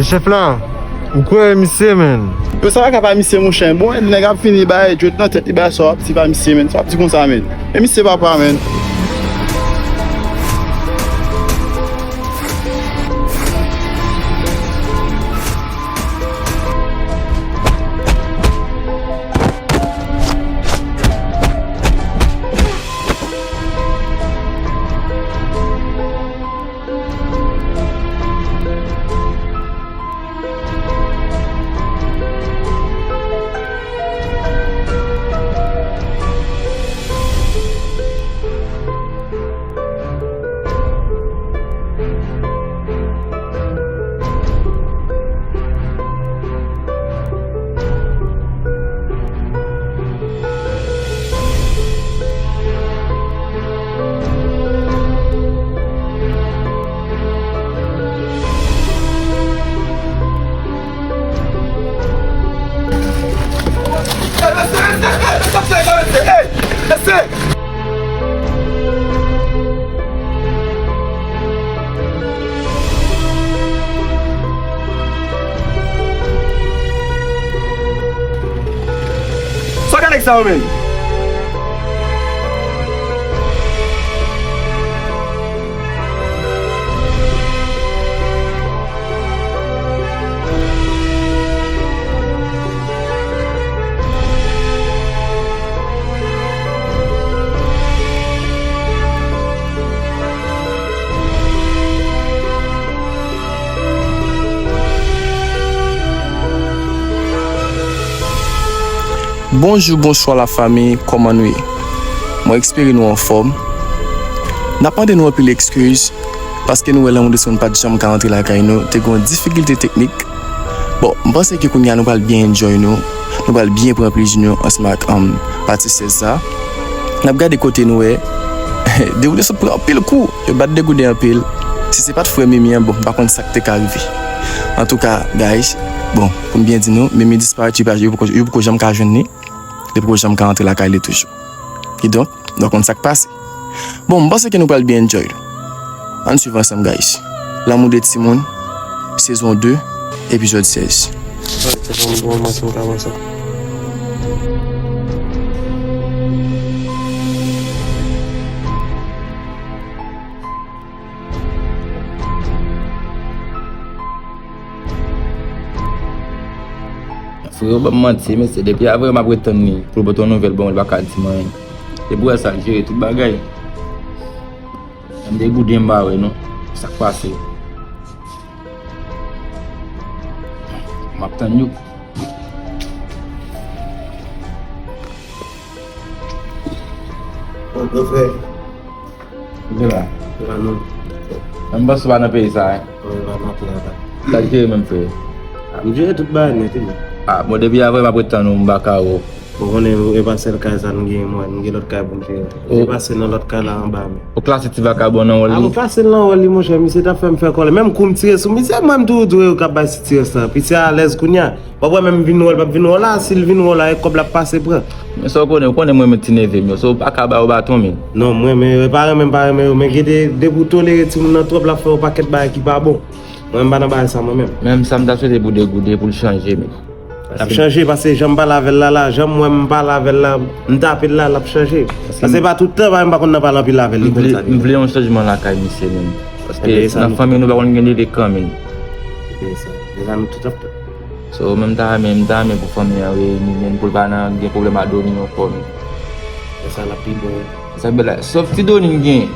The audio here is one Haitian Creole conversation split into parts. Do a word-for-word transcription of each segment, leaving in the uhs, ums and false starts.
Chèf la, ou kwè misye, menn? Yo, sa pa ka pa misye, monchè. Bon, nèg ap fini bay djòt nan tèt li, bay sa w ap di pa misye, menn. Sa w ap di konsa, menn. E misye papa, menn. Sa ka nèg sa yo menm? Bonjou, bonswa lafanmi, kòman nou ye? Mwen espere nou anfòm. N ap mande nou anpil ekskiz, paske nou wè lanmou de timoun pa t janm ka antre lakay nou, te gen yon difikilte teknik. Bon, m panse ke kounye a nou pral byen enjoy nou, nou pral byen pran plezi nou ansanm ak, um, pati sèz sa. N ap gade kote nou wè, Degouden sot pran anpil kou, yo bat Degouden anpil. Si se pa t frè Mimi an, bon, m pa konn sa k te ka rive. Antouka, guys, bon, pou m byen di nou, Mimi disparèt, yo pa, yo poko, yo poko janm ka jwenn li. Li poko janm ka antre lakay li toujou. Kidonk, nou konn sa k pase. Bon, m panse ke nou pral byen enjoy. Ann swiv ansanm, guys. Lanmou de timoun, sezon de, epizòd sèz. Ay, se bon, bon, mwen, si m ka wè sa. Freo, ban m manti, mesye, depi avanyè m ap ret tann li pou l pote yon nouvèl ban mwen, li pa ka di m anyen. Depi w wè sa, l jere tout bagay. M Degouden m pa wè non. Sa k pase? M ap tann yo. Bon, gran frè. Ou te la? Te la non. Menm bòs ou pa nan peyi sa, en? Wi, pa nan peyi sa. Sa k jere menm frè? A, m jere tout bagay nèt, wi. A, bon, depi avanyè m ap ret tann ou, m pa ka wè w. Bon, konnen e pa sèl kay sa nou gen, mwen, nou gen lòt kay pou m jere. Ou te pase nan lòt kay la anba, men. Ou klase ti vakabon nan wòl li? A, m klase l nan wòl li, monchè, misye t ap fè m fè kòlè. Menm kou m tire sou misye, mwen m toujou di yo k ap bay sitirans lan. Pi se alèz kounye a. W ap wè menm vin wè l, p ap vin wè w la, si l vin wè w la, e kòb l ap pase pran. Men sa w konnen, ou konnen mwen renmen ti neve m yo, so w pa ka ba yo baton, men. Non, mwen, men, pa renmen, pa renmen yo, men gen de, depi w tolere timoun nan twòp, l ap fè yon pakèt bagay ki pa bon. Mwen, m pa nan bagay sa, mwen menm. Menm sa, m ta swete pou Degouden, pou l chanje, men. L ap chanje, paske jan m pale avè l la, la, jan m wè m pale avè l la, m tape l la, l ap chanje. Paske se pa tout tan, pa, m pa konn nan pale anpil avè l, li konn sa. M vle yon chanjman lakay misye, menm. Paske nan fanmi nou, pa konn gen de kanmenm. Se sa, se sa nou tout ap tann. So, men m ta renmen, m ta renmen pou fanmi an reyini, men pou l pa nan gen pwoblèm ak Doni ankò, men. Sa l ap pi bon. Sa bèl la. Sòf ti Doni m gen.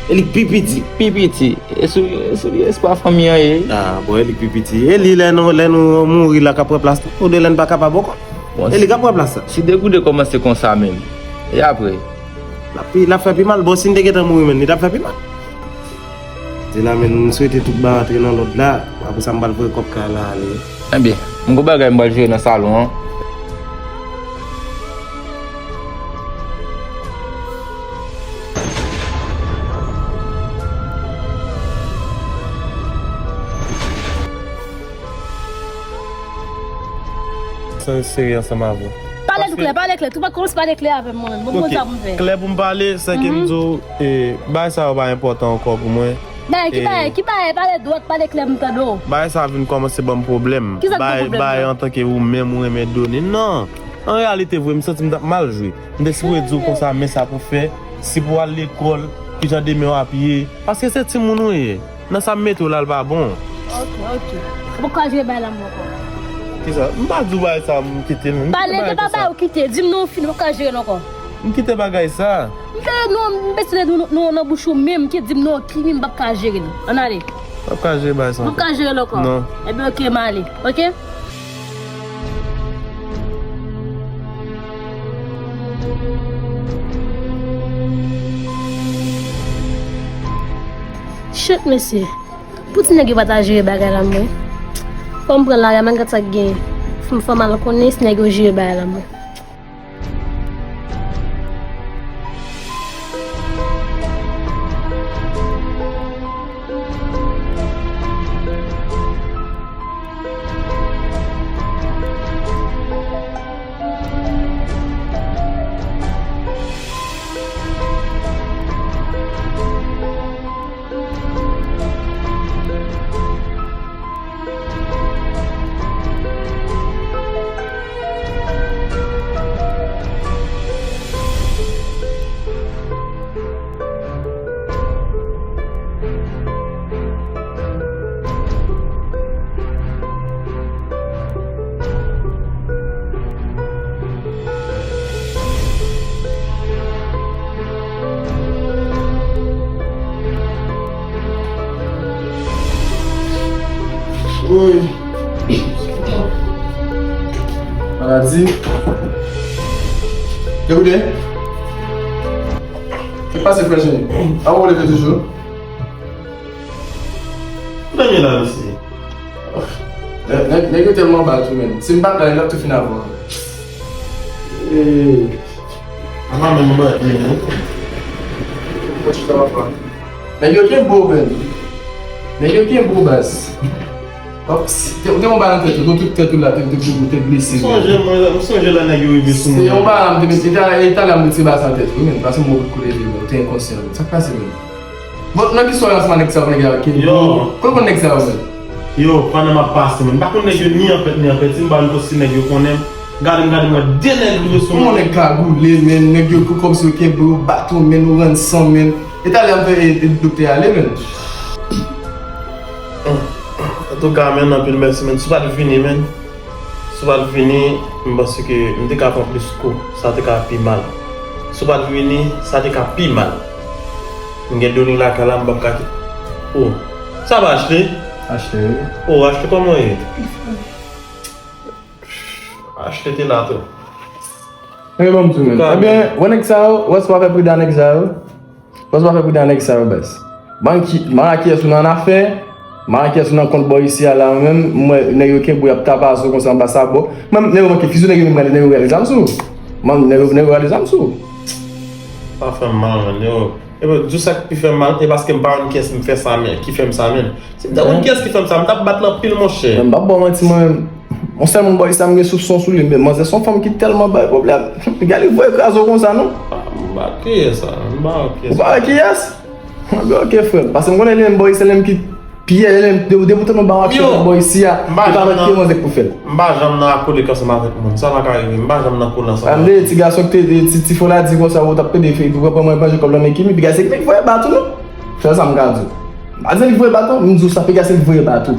E li k pi piti. Pi piti. E sou, e sou li espwa fanmi an ye. A, bon, e li k pi piti. E li lè nou, lè nou mouri la k ap pran plas la. Ou de lè n pa kapab ankò. Bon, e li k ap pran plas la. Si Degouden kòmanse konsa menm. E apre? L ap pi, l ap fè pi mal. Bon, si n te gentan mouri menm, li t ap fè pi mal. Di la, men, m swete tout bagay antre nan lòd la. Apre sa, m pral voye kòb kay la ale. Ebyen, m gon bagay m pral jere nan salon an. Santi serye ansanm avè w. Pale nou klè, pale klè. Tou pa kòmanse pale klè avè m, mwen. Bon, bon, sa pou m fè. Klè pou m pale, se ke m di w, e, bagay sa yo pa enpòtan ankò pou mwen. Bay, ki bagay, ki bagay, pale dwat, pale klè, m tande w. Bagay sa vin kòmanse ban m pwoblèm. Kisa k ban w pwoblèm? Bay antanke ou menm ou renmen done. Non. An reyalite vre, m santi m t ap mal jwe. M te sipoze di w konsa, men sa pou fè, si pou al lekòl, kijan demen w ap ye. Paske se timoun ou ye. Nan sa m mete w la, l pa bon. Ok, ok. Ou poko ka jere bay la m ankò. Kisa? M pa di w bagay sa, m kite l. M kite bagay sa. Pale, se pa bay ou kite. Di m non, ou fini, ou poko ka jere l ankò. M kite bagay sa. M te non, m bezwen nou, nou nan bouch ou menm, ki di m non, Kimi, m p ap ka jere l. Ann ale. M p ap ka jere bagay sa ankò. M p ap ka jere l ankò. Non. Ebyen, ok, m ale. Ok? Shit, mesye. Pou ti nèg yo pa ta jere bagay la, mwen. Fò m pran lari a, malgre sa k genyen. Fò m, fò m al konnen si nèg yo jere bagay la, mwen. Woy. Maladi. Dekoute. Sa k pase, frè Jimmy? A ou leve toujou? Ou dòmi la, mesye. Nèg, nèg, nèg yo tèlman bat ou, menn. Si m pa t la, nèg yo ap tou fin avè w. Ee. Apa menm bat, menn. Nèg yo kenbe w, menn. Nèg yo kenbe w, baz. Hop, si, te, ou te yon bal nan tèt ou, nou tout tèt ou la, te, te, te, te blese, menn. M sonje, mwen, m sonje lè nèg yo rive sou mwen. Se yon bal, m te mete, e ta, e talè m retire bal sa nan tèt ou, menn. Paske m wè w kout kou leve, menn. Ou te enkonsyant, menn. Sa k pase, menn? Bon, nan ki swa ansanm ak nèg sa yo, nèg la ki yo. Kote konn nèg sa yo, menn? Yo, pandan m ap pase, menn. M pa konn nèg yo ni anpèt, ni anpèt. Si m ba yo konsi nèg yo konnen m. Gade m, gade m, wè de nèg rive sou mwen. Kòman nèg kagoule, menn? Nèg yo kòmsi yo kenbe w, bat ou, menn, ou rann san, menn. E talè m fè e, e doktè ale, menn. Antouka, menn, anpil mèsi, menn. Si w pa t vini, menn. Si w pa t vini, m panse ke m te ka pran plis kou. Sa te ka pi mal. Si w pa t vini, sa te ka pi mal. M gen Doni lakay la, m p ap ka kite. Oh. Sa va, Ashley? Ashley, wi. Oh, Ashley, kòman w ye? Ashley te la tou. Ebyen, ban m di w, menn. Ebyen, wè nèg sa yo, wè si w pa fè pridan nèg sa yo. Baz, pa fè pridan nèg sa yo, baz. Ban ki, ban a kiyès ou nan afè, ban a kiyès ou nan kont bò isi a la, menm, m wè nèg yo kenbe w, y ap tape asou konsa anba sabò. Menm, nèg yo manke fizi w, nèg yo menm rale, nèg yo rale zam sou ou. Menm, nèg yo, nèg yo rale zam sou ou. Pa fè m mal, menn, yo. Epi, di w sa k pi fè m mal, e paske m pa konn kiyès m fè sa, menn, ki fè m sa, menn. Si m te konn kiyès ki fè m sa, m t ap bat l anpil, monchè. Mwen, m p ap ba w manti, mwen menm. Yon sèl moun bò isi a m gen soupson sou li, men manzè se yon fanm ki tèlman bay pwoblèm. Piga li voye kraze w konsa, non? Ah, m pa wè kiyès sa, m pa wè kiyès. Ou pa wè kiyès? Mwen, ok, frè m. Paske m konnen li menm bò isi a, li menm ki pyè, li menm, de, depi w tande yon bagay ap fèt bò isi a, e pa mèt ki manzè k pou fè l. M pa janm nan akole ansanm avèk moun. Sa pa ka rive. M pa janm nan kole ansanm avèk moun. Ti gason ki te, ti, ti fò la di konsa, ou t ap pede fè, pou pran manje kòb nan men Kimi, piga se Kimi k voye bat ou, non? Sèl sa m ka di w. M pa di se li k voye bat ou, m di w sa, piga se li k voye bat ou.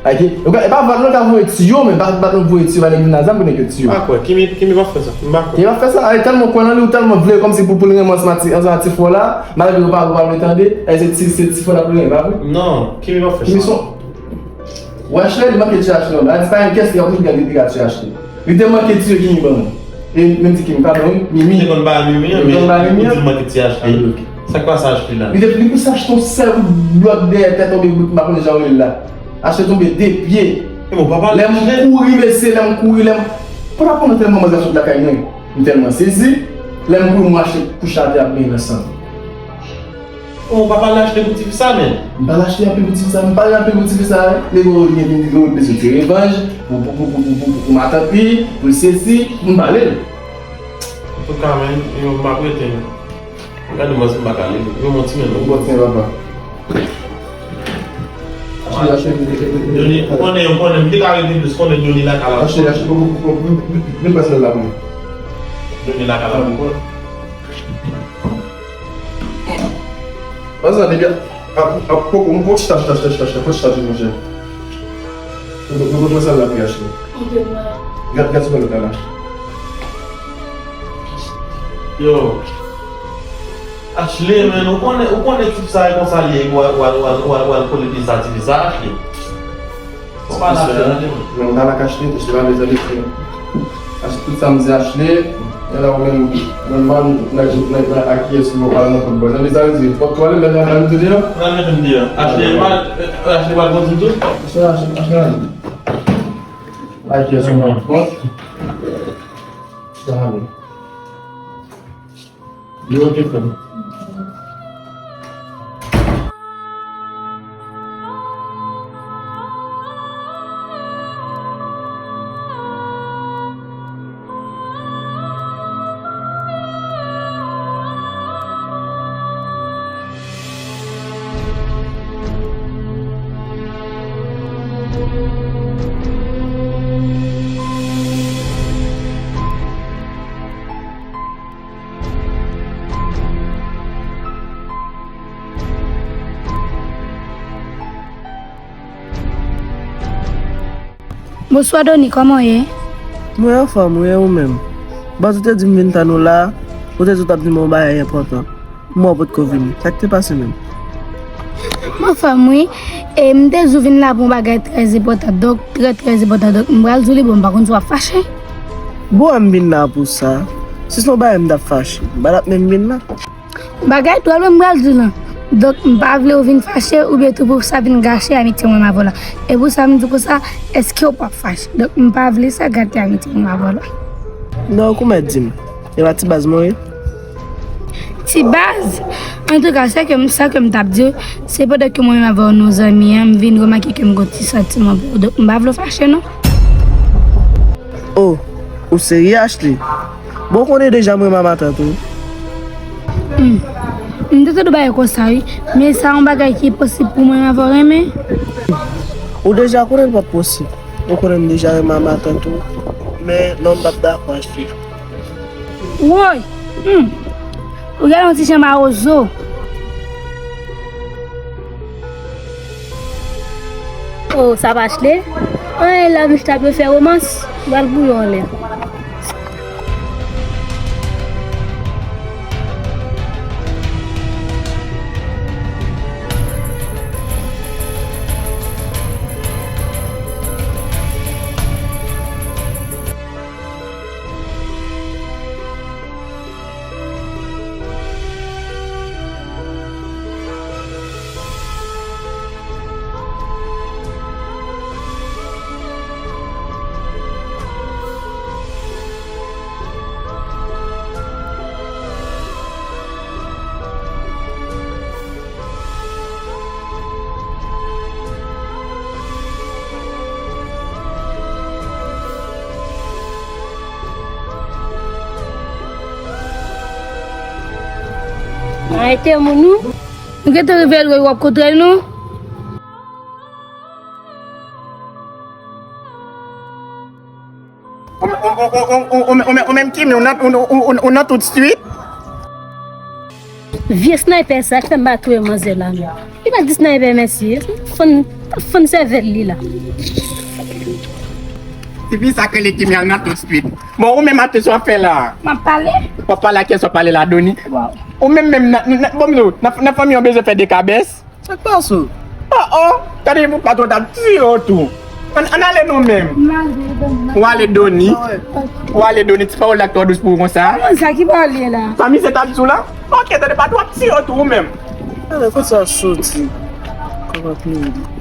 Ok? E pa, e pa bat nou ka voye tiyo, men pa bat nou voye tiyo, pa nèg vin a zam pou nèg yo tiyo. M pa kwè, Kimi, Kimi p ap fè sa. M pa kwè. Kimi p ap fè sa, e tèlman w kwè nan li, ou tèlman vle kòmsi pou, pou l renmen ansanm ak ti, ansanm ak ti fò la, malgre ou pa, ou pa vle tande, e se ti, se ti fò la pou l renmen, pa vre? Non, Kimi p ap fè sa. Kimi son, Wesh, li manke tiyo achte non. Li di pa gen kiyès ki ka, ki ka, ki ka tiyo achte. Li te manke tiyo Kimi ban mwen. E menm di Kimi, padon, wi, Mimi. Li te konn ba Mimi an, men ou di l manke tiyo achte. Sa k pase achte la? Li te, li pouse achte yon sèl blòk dèyè tèt, yon bout m pa konnen jan yo rele l la. Achte tonbe de pye. E bon, papa, lè m kouri, mesye, lè m kouri, lè m, pandan, pandan tèlman manzè sot lakay mwen, m tèlman sezi. Lè m kouri, mwen achte kouch atè ap benyen nan san. Oh, papa l achte pou tifi sa, menn. M pa l achte anpil pou tifi sa, m pa l anpil pou tifi sa, wi. Nèg yo gen, gen, gen bezwen ti revanj, pou, pou, pou matant li, pou l sezi, m pale l. Antouka, menn, yo, m ap rete, menn. Gade mwen si m pa ka li. Yo, bon ti menn, bon ti menn, papa. Johnny, ou konnen, ou konnen, m te ka rete plis, konnen Johnny lakay la. Achte, achte, pou, pou, pou, pou, vin pase la, mwen. Johnny lakay la, pou. Pase la, depi a, a, a, poko, m poko chita, chita, chita, chita, chita, poko chita, monchè. Mwen, mwen, mwen, sa l ap achte. Ok, mwen. Gad, gad sou lòt la. Yo. Ashley, men, ou konnen, ou konnen tip sa e konsa li ye, w al, w al, w al, w al, w al kole pye sa, tifi sa, Ashley. Ou pa nan afè, tande, men. Men, ou ta nan kache, paske pa bezwen de fè. Paske tout sa m di Ashley, e la ou menm, mwen, mwen, nan, nan, nan, nan akiyès ou pa nan foutbòl. Sa vle di, fòk ou ale, lè nan, nan, nan, nan, nan, Ashley, pa, Ashley, pa konn tou. Ashley, Ashley, Ashley. Akiyès ou nan foutbòl. Sa ale. Yo, ok, frè m. Bonswa, Doni, kòman w ye? Mwen anfòm, wi, e ou menm? Baz, ou te di m vin tann ou la, ou te di w t ap di m yon bagay enpòtan. M wè w potko vini. Sa k te pase menm? M anfòm, wi. E m te di w vin la pou yon bagay trè enpòtan. Donk, trè, trè enpòtan. Donk, m pral di w li, bon, m pa konn si w ap fache. Bon, m vin la pou sa. Si se yon bagay m t ap fache, m pa t ap menm vin la. Bagay twòp lwen m pral di w lan. Donk, m pa vle w vin fache oubyen tou pou sa vin gache amitye mwen avè w la. E pou sa m di w konsa, èske w p ap fache? Donk, m pa vle sa gate amitye mwen avè w la. Non, kouman di m? E pa ti baz mwen ye? Ti baz? Antouka, sa ke m, sa ke m t ap di w, se pandan ke mwen menm avè w nou zanmi an, m vin remake ke m gon ti santiman pou ou. Donk, m pa vle w fache, non. Oh, ou serye, Ashley? Bon, ou konnen deja mwen renmen matant ou. Hmm. M te tande w bay konsa, wi. Men sa yon bagay ki posib pou mwen avè w renmen. Ou deja konnen l p ap posib. Ou konnen m deja renmen matant ou. Men non, m p ap dakò, Ashley. Woy! Hmm. Ou gade yon ti jan mawozo. Oh, sa pa Ashley? Anyen la, misye t ap fè romans, pral bouyon anlè. Arete moun ou. Nou gentan rive lwen, w ap kontre nou. Ou menm Kimi, ou nan, ou, ou, ou, ou nan tout swit. Vye snaypè sa k fè m pa touye manzè la menm. Li pa di snaypè mèsi. Fann, fann sèvèl li la. Tifi sa k rele Kimi al nan tout swit. Bon, ou menm atè sa w ap fè la. M ap pale. W ap pale ak kiyès w ap pale la, Doni? Waw. Ou menm menm nan, nan, bon, m di w, nan, nan fanmi an bezwen fè dekabès. Sa k pase w? Oh, oh, tande pou patwon t ap tiye w tou. Ann, ann ale nou menm. M ale, Doni. Ou ale, Doni. Ou ale, Doni, ti pawòl la k twò dous pou ou konsa. Sa ki pale la? Sa misye t ap di w la? Ok, tande patwon ap tiye w tou ou menm. Ala, kote sa soti? Kòman pou li?